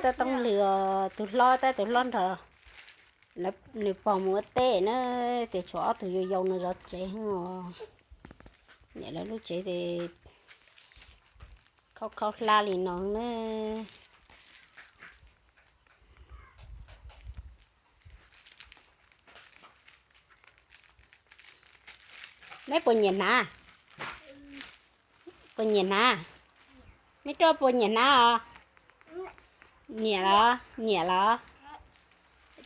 Tab Tooj Lwg os, tus hlob, tab tus hlob nrog nws pog mus ua teb na, ces tshuav ob tug yau yau no zov tsev os. Niam lawv lub tsev ces khaub khaub hlab li no na. Neb puas nyiam hnav? Puas nyiam hnav? Neb roj puas nyiam hnav os? Nyiam los? Nyiam los?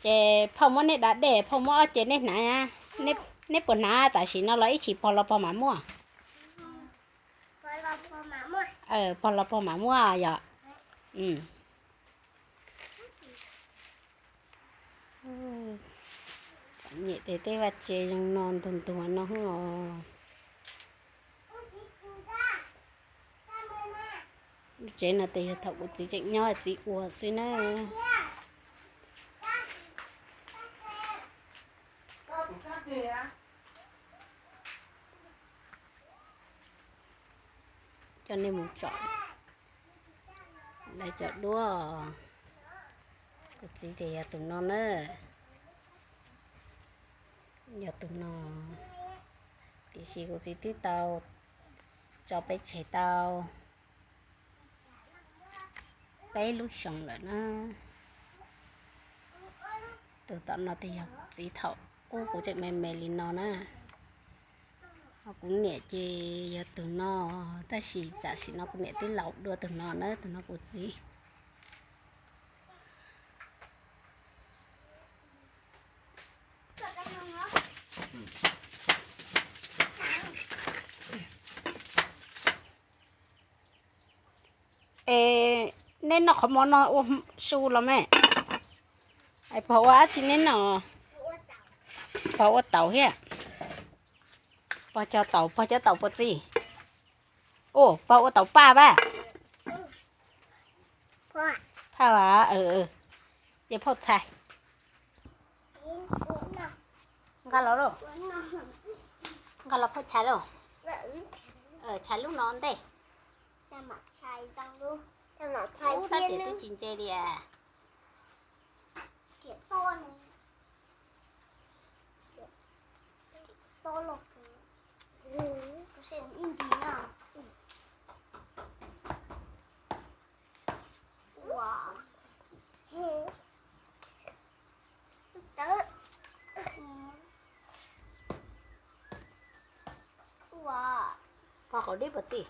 Ces phauj muab neb da dej, phauj muab ob ce neb hnav. Neb puas hnav tam sim no los ib chim pog los pog mam muaj? Pog los pog mam muaj yom. Niam tes tej vaj tse zoo no ntuag ntuag no os. Lub tsev no tes yog thaum kuv txiv tseem nyob txiv ua xwb na. Coj nej mus tsom lawv cov duab. Kuv txiv tias yog tus no na, yog tus no. Tiam sis kuv txiv twb tau tso peb tseg tau peb lub xyoos lawm na. Tus tom no tes yog kuv txiv thaum ub kuv tseem me me li no na. Ho kuv niam ces yog tus no, tab sis tam sim no kuv niam twb laus dua tus no na, tus no kuv txiv. Es neb noj qhov mov no ua su los me? Es pog ua dab tsi neb noj? Pog ua taum thiab. Pog cog taum, pog cov taum puas txi? Ua, pog ua taum paj pab. Phauj, ces phauj txhais. Nqa los lauj. Nqa los phauj txhais lauj. Txhais lub no ntej. Tab tias twb tsis ntse li. Pog qaum dib puas txi?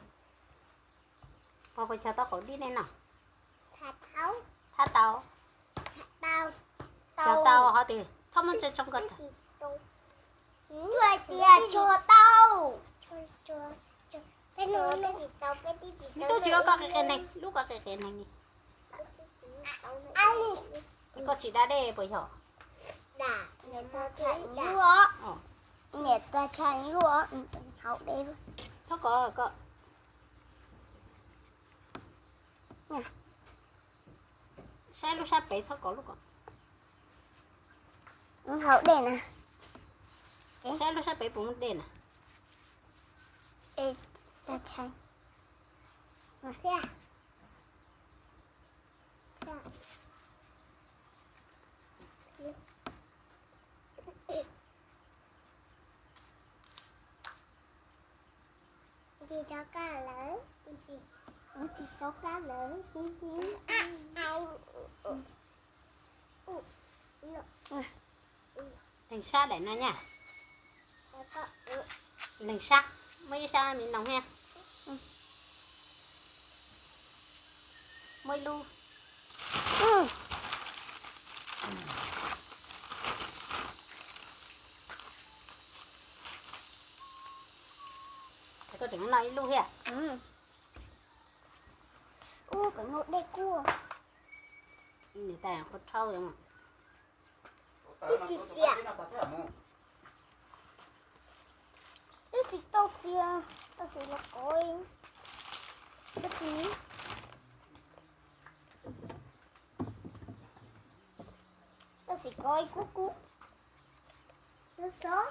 Pog puas cog tau qaum dib nej noj? Thab tau. Cog tau hov tias txhob muab tso tsoo ko. Neb twb tsis ua koj qe qe neeg, lub koj qe qe neeg. Koj tsis da dej puas yog? Txhob ko, ko. Saib lub sab pem txhob ko lub ko. Haus dej na. Saib lub sab pem puas muaj dej na. Tsis tau kab lawm, tsis tau kab lawm. Leeg sab daim no nyaj. Leeg sab, muaj ib sab me noog thiab. Muaj ib lub. Koj tseem noj ib lub thiab. Ub, pem no dej kuj. Niam tais qhov rhaub. Ib tsis txias. Ib tsis tau txias, tau txias los kov. Ib tsis, tau txias kov ib kub kub. Lub xov.